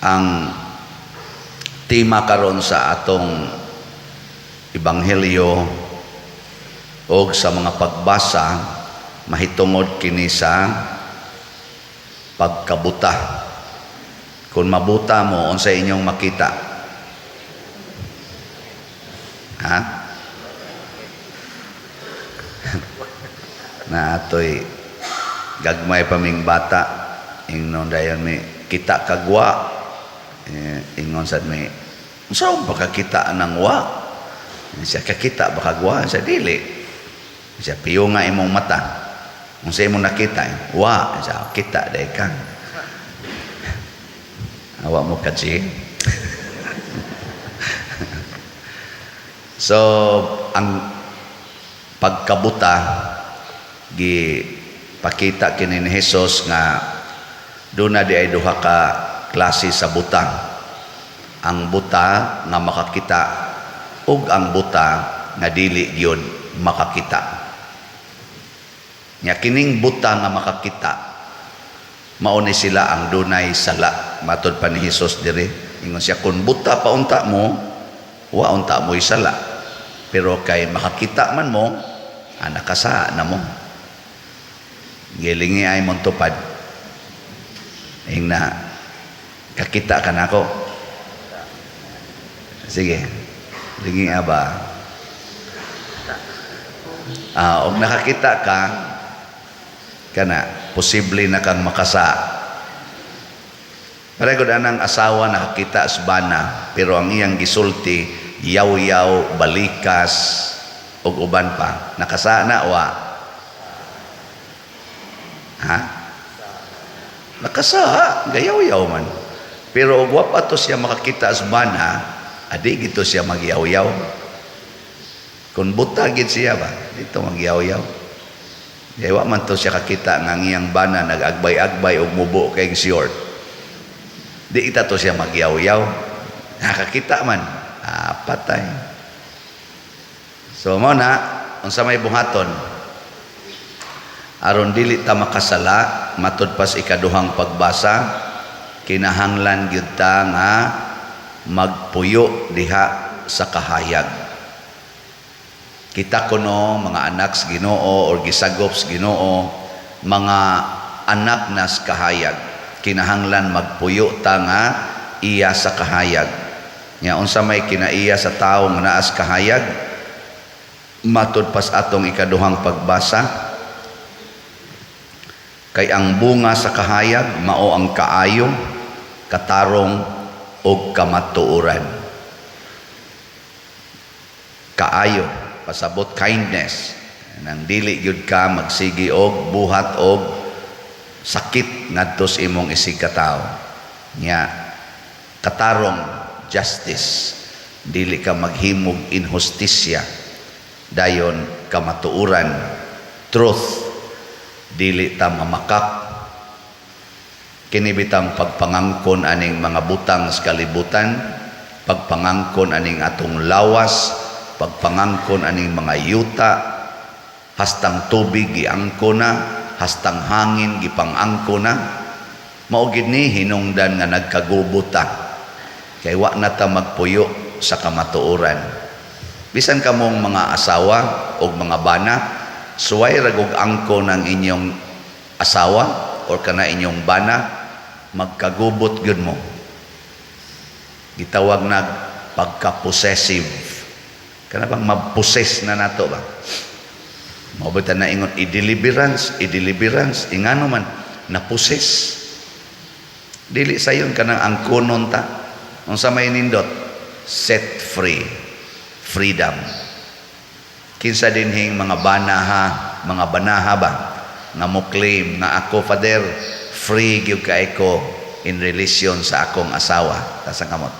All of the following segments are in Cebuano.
Ang tema karon sa atong ebanghelyo o sa mga pagbasa mahitungod kini sa pagkabuta. Kung mabuta mo, unsa inyong makita? Ha? Na atoy gagmay pa ming bata, ingnon dayon mi, "Kita kagwa." Eh, ingon sad mi, "Unsa ba kakita ng wa?" Siya, "Kakita ba kagwa?" Siya, "Dili." Siya, "Piyo nga imong mata. Unsa imong nakita?" "Wa." Siya, "Kita day ka." Awa mo kaji. So, ang pagkabuta gi pakita kini ni Jesus nga duna di ay duha ka klase sa buta. Ang buta nga makakita ug ang buta nga dili gyud makakita. Nya kining buta nga makakita, mao ni sila ang dunay sala. Matod pa ni Jesus diri, ingon siya, "Kun buta pa unta mo, wa unta mo'y sala. Pero kay makakita man mo, nakasala na mo." Gilingi ay mong tupad. Ingna, "Kakita ka na ako." Sige. Lingi ba? Ah, og nakakita ka, kana, posible na kang makasa. Pareho anang asawa nakakita sa bana, pero ang iyang gisulti, yaw-yaw, balikas, ug uban pa. Nakasa na wa? Ha? Nakasa, gayaw-yaw man. Pero og wa pa to siya makakita sa bana, adi gito siya magyaw-yaw. Kung buta gid siya ba, dito magyaw-yaw. Kaya wa man to siya kakita nga ang iyang bana nag-agbay-agbay og mubo kay short. Di ita to siya magyaw-yaw. Nakakita man, ah, patay. So mo na, unsa may buhaton aron dili ta makasala? Matud pas ikaduhang pagbasa, kinahanglan gyud ta nga magpuyo diha sa kahayag. Kita kuno mga anak sa Ginoo or gisagop sa Ginoo, mga anak nas kahayag. Kinahanglan magpuyo ta nga iya sa kahayag. Nya unsa may kinaiya sa tawo nga naa sa kahayag? Matud pas atong ikaduhang pagbasa, kay ang bunga sa kahayag mao ang kaayo, katarong ug kamatuoran. Kaayo, pasabot kindness, nang dili gyud ka magsigi og buhat og sakit ngadto sa imong isig katawo. Nya katarong, justice, dili ka maghimog inhustisya. Dayon kamatuoran, truth, dili ta mamakak. Kini bitang pagpangangkon aning mga butang sa kalibutan, pagpangangkon aning atong lawas, pagpangangkon aning mga yuta, hastang tubig giangko na, hastang hangin gipangangko na, mao gid ni hinungdan nga nagkagubo ta kay wa na ta magpuyo sa kamatuoran. Bisan kamong mga asawa o mga bana, suway ra og angko ng inyong asawa or kana inyong bana, magkagubot gyud mo. Gitawag nag pagka-possessive. Kana bang ma-possess na nato ba? Mao ba na ingon i-deliverance, i-deliverance, ingano man na-possess. Dili sayon kanang angkonon ta. Unsa may nindot? Set free. Freedom. Kinsa dinhing mga banaha, mga banaha ba nga mo claim nga, "Ako, Father, free gyud kay ko in relation sa akong asawa"? Taas ang kamot.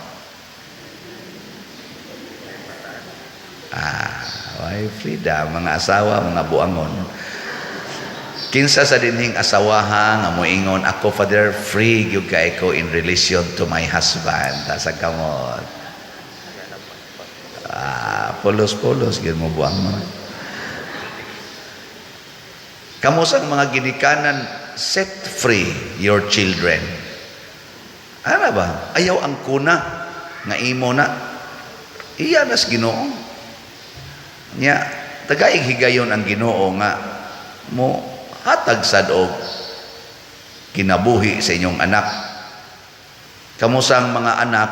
Ah, why freedom mga asawa, mga buangon. Kinsa sa dinhing asawaha nga moingon, "Ako, Father, free gyud kay ko in relation to my husband"? Taas ang kamot. Ah, pulos-pulos gyud mo, buangon. Kamo sang mga ginikanan, set free your children. Ana ba? Ayaw ang kuna nga imo na. Iya nas Ginoo. Nya tagaig higayon ang Ginoo nga mo hatag sad og kinabuhi sa inyong anak. Kamusang mga anak,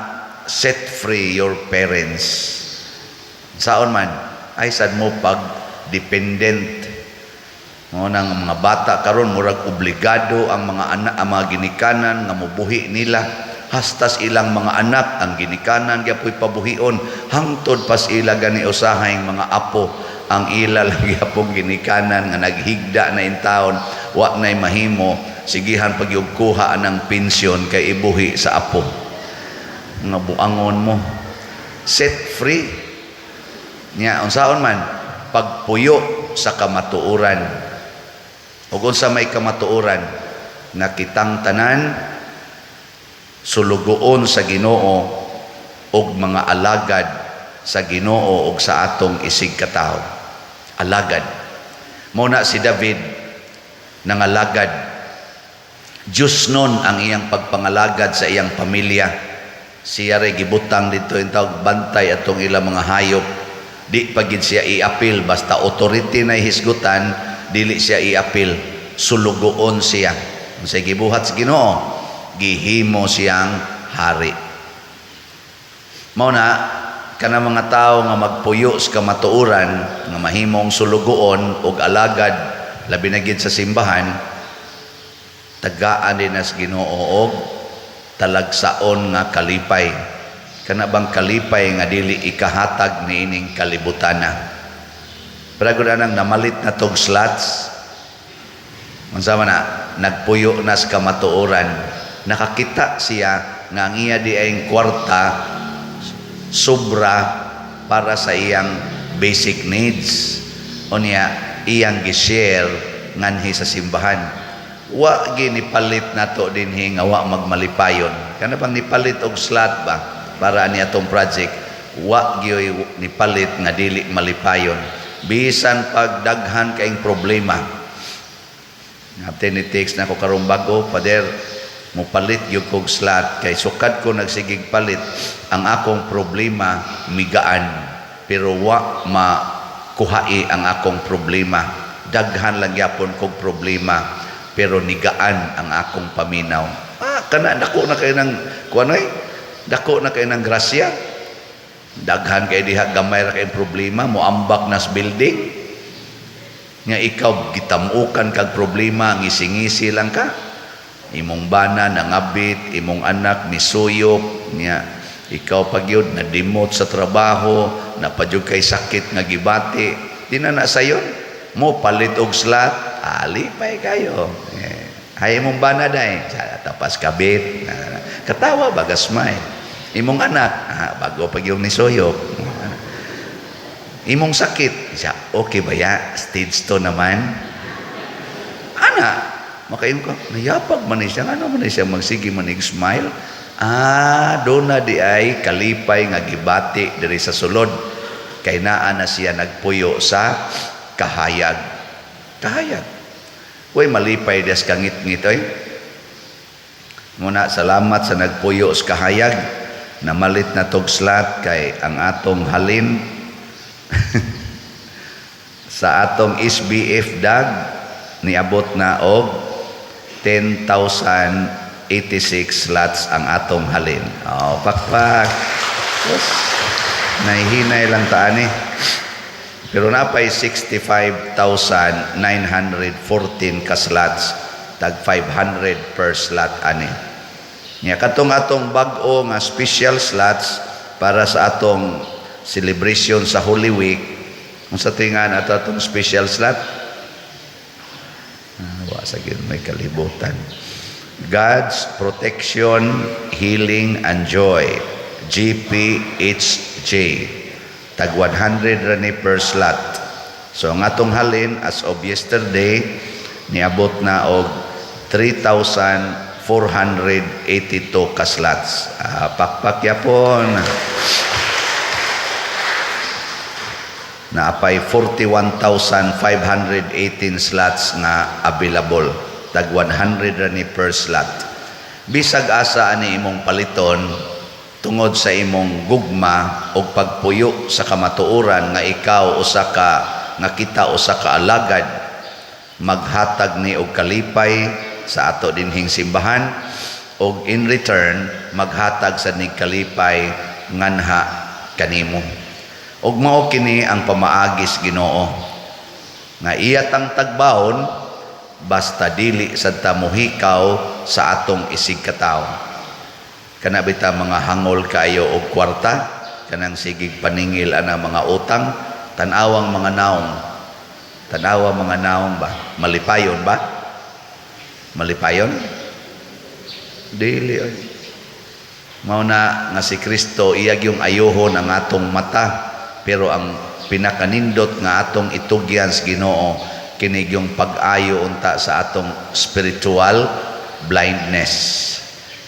set free your parents. Saon man, ay sad mo pag dependent. Mo nang mga bata karon, murag obligado ang mga anak, ang mga ginikanan nga mobuhi nila. Hastas ilang mga anak, ang ginikanan gyapoy pabuhion, hangtod pas ila gani usahay mga apo, ang ila lang gyapong ginikanan nga naghigda na intawon, wa nay mahimo, sigihan pagyug kuha anang pensyon kay ibuhi sa apo. Nga buangon mo. Set free niya. Unsaon man pagpuyo sa kamatuoran? Ug unsa may kamatuoran? Nga kitang tanan sulugoon sa Ginoo ug mga alagad sa Ginoo ug sa atong isig katawo. Alagad. Mo na si David nangalagad. Diyos nun ang iyang pagpangalagad sa iyang pamilya. Siya ray gibutang dito yung tawag bantay atong ilang mga hayop. Di pa gid siya iapil, basta authority na hisgutan, dili siya iapil, sulugoon siya. Unsay gibuhat sa Ginoo? Gihimo siyang hari. Mao na kana mga tawo nga magpuyo sa kamatuoran nga mahimong sulugoon ug alagad, labi na gid sa simbahan, tagaan din nas Ginoo og talagsaon nga kalipay, kana bang kalipay nga dili ikahatag niining kalibutana. Pero gud anang namalit na tog slots, unsa man na, nagpuyo na sa kamatuoran, nakakita siya nga ang iya di ay kwarta sobra para sa iyang basic needs. Unya iyang gi-share nganhi sa simbahan. Wa ginipalit nato dinhi nga wa magmalipayon. Kana bang nipalit og slot ba para ani atong project, wa gyoy nipalit nga dili malipayon bisan pag daghan kaing problema. After ni text na ko karong bago, "Father, mupalit gyud kog slot kay sukad ko nagsigig palit, ang akong problema migaan, pero wa makuhai ang akong problema. Daghan lang gyapon kog problema, pero nigaan ang akong paminaw." Ah, kana dako na kay ng kuan oy, dako na kay ng grasya. Daghan kay diha, gamay ra kay problema, moambak nas building nga ikaw gitamukan kag problema, ngisi-ngisi lang ka. Imong bana nangabit, imong anak misuyop niya, ikaw pagyud nadimot sa trabaho, napadyug kay sakit nga gibati, di na na sayon mo palit og slot, alipay kayo. Eh, hay imong bana day tapas kabit, katawa baga, smile. Imong anak, ah, bago pag yung nisuyop. Imong sakit siya, okay ba ya, stage 2 naman. Ana makaingon ka, nayapag man ni siya, ano man ni siya magsige manig smile. Ah, do na di ay kalipay nga gibati diri sa sulod kay naa na siya nagpuyo sa kahayag. Kahayag. Uy, malipay des kangit-ngit oy. Muna salamat sa nagpuyo sa kahayag. Namalit na tog slot kay ang atong halin sa atong SBF dag niabot na og 10,086 slots ang atong halin. Oh, pakpak. Yes. Nahihinay lang taan eh. Pero napay 65,914 ka slots, tag 500 per slot ani. Nya katong atong bag-o nga special slots para sa atong celebration sa Holy Week, unsa tingan ato atong special slot? Ah, wa sa gyud may kalibutan. God's Protection, Healing and Joy, GPHJ. Tag 100 ra ni per slot. So ang atong halin as of yesterday niabot na og 3,482 ka slots. Ah, pakpak yapon. Naapay 41,518 slots nga available. Tag 100 ra ni per slot. Bisag asa ani imong paliton, tungod sa imong gugma og pagpuyo sa kamatuoran nga ikaw usa ka, nga kita usa ka alagad, maghatag ni og kalipay sa ato dinhing simbahan og in return maghatag sa nig kalipay nganha kanimo. Ug mao kini ang pamaagis Ginoo nga iya tang tagbahon, basta dili sad ta mohikaw sa atong isig katawo. Kana bita mga hangol kaayo og kwarta, kanang sigig paningil ana mga utang, tan-awang mga naong. Tan-awa mga naong ba? Malipayon ba? Malipayon? Dili oy. Mao na nga si Kristo iya gyung ayuhon ang atong mata, pero ang pinakanindot nga atong itugyan sa Ginoo kini gyung pag-ayo unta sa atong spiritual blindness,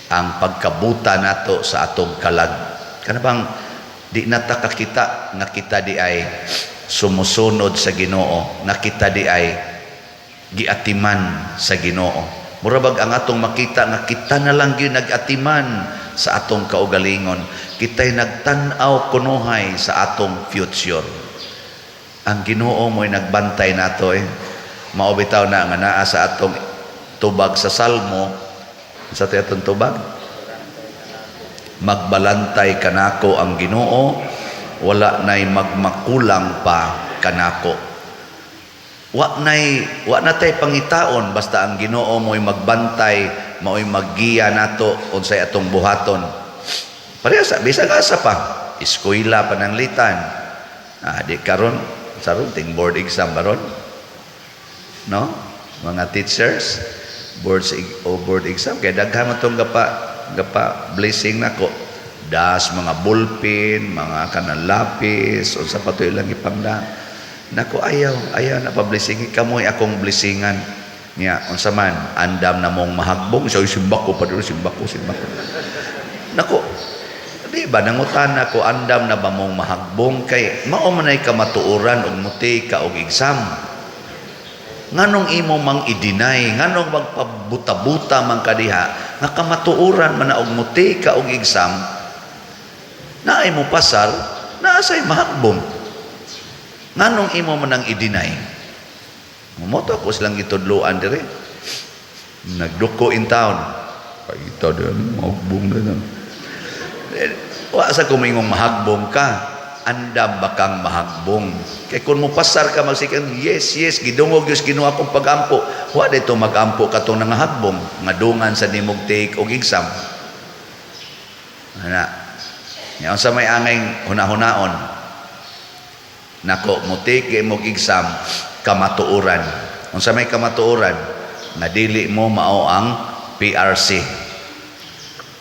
ang pagkabuta nato sa atong kalag. Kana bang di na ta kakita nga kita di ay sumusunod sa Ginoo, nga kita di ay giatiman sa Ginoo? Mura bag ang atong makita nga kita na lang gyud nag-atiman sa atong kaugalingon, kita'y nagtan-aw kunuhay sa atong future. Ang Ginoo mo'y nagbantay nato eh. Mao bitaw na nga naa sa atong tubag sa Salmo, sa atong tubag, "Magbalantay kanako ang Ginoo, wala nay magmakulang pa kanako." Wa na tay pangitaon, basta ang Ginoo mo'y magbantay, mao'y maggiya nato unsay atong buhaton. Pareha sa bisag asa pa, eskwela, pananglitan. Ah, di karon saron ting board exam baron. No? Mga teachers, board o board exam kay daghan man tong gapa blessing nako. Das mga ballpen, mga kanang lapis, unsa pa to ilang ipangda. Nako, ayaw, ayaw na pa blessing kamoy akong blessingan. Nya unsa man, andam na mong mahagbong, so simbako pa duro, simbako, simbako. Nako, di ba nangutana ko, andam na ba mong mahagbong? Kay mao man ay kamatuoran og muti ka og exam. Nganong imo mang i-deny, nganong magpabuta-buta man kadiha nga kamatuoran man na og muti ka og exam, naay mo pasar, naa say mahagbong? Nganong imo man ang i-deny? Mumoto ko silang gitudloan dire. Nagduko in town. Pakita din, mahagbong na. Eh, wa sa kumingong mahagbong ka. Andam ba kang mahagbong? Kay kung mo pasar ka, magsikan, Yes, gidungog Diyos Ginoo akong pagampo." Wa dito magampo katong nangahagbong, nga dungan sa nimog take og exam. Ana. Nya unsa may angay hunahunaon? Nako, mo take imong exam, kamatuoran. Unsa may kamatuoran? Nga dili mo mao ang PRC.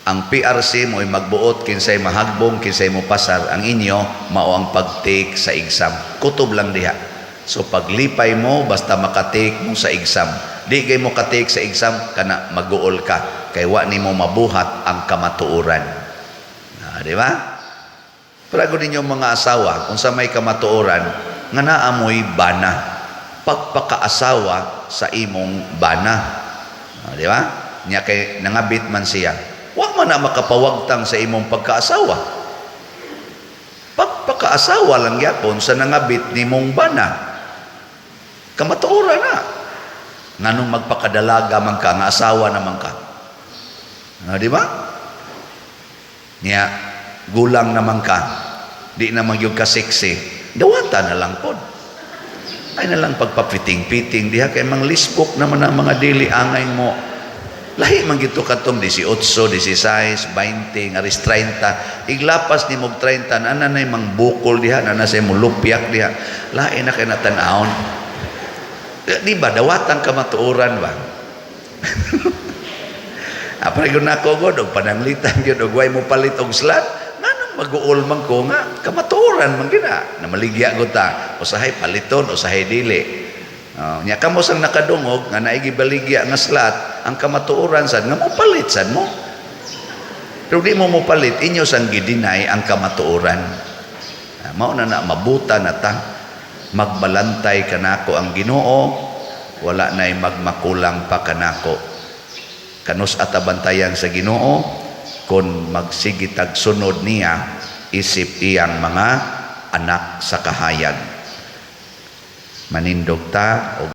Ang PRC mo ay magbuot kinsay mahagbong, kinsay mo pasar. Ang inyo mao ang pag-take sa exam. Kutob lang diha. So paglipay mo basta makatake mo sa exam. Di kay mo ka-take sa exam, kana maguol ka kay wa nimo mabuhat ang kamatuoran. Ah, di ba? Pero ninyo mga asawa, kung sa may kamatuoran nga naamoy bana, pagpakaasawa sa imong bana. Ah, di ba? Nya kay nangabit man siya. Wa man na makapawagtang sa imong pagkaasawa. Pagpakaasawa lang gyapon sa nangabit nimong bana. Kamatuoran na. Nganong magpakadalaga man ka, nga asawa naman ka? Ah, di ba? Nya, gulang naman ka. Di naman yung ka sexy. Dawata na lang pod. Ay na lang pagpapiting-piting diha kay mang lisbok naman ang mga dili angay mo. Lahi man gito katong 18, 16, 20, aris 30. Iglapas ni mog 30, ana nay mang bukol diha, ana say mo lupyak diha. Lahi na kay natan-awon. Di ba dawatan kamatuoran ba? Apre gyud nako god og pananglitan gyud og way mo palit og slot, nganong maguol man ko nga kamatuoran man gina. Namaligya gud ta, usahay paliton, usahay dili. Oh, nya kamo sang nakadungog nga naay gibaligya nga slot, ang kamatuoran sad nga mopalit sad mo. Pero di mo mopalit, inyo sang gideny ang kamatuoran. Ah, mao na na mabuta na ta. Magbalantay kanako ang Ginoo, wala na'y magmakulang pa kanako. Kanus-a ta bantayan sa Ginoo kung magsige tag sunod niya isip iyang mga anak sa kahayag? Manindog ta og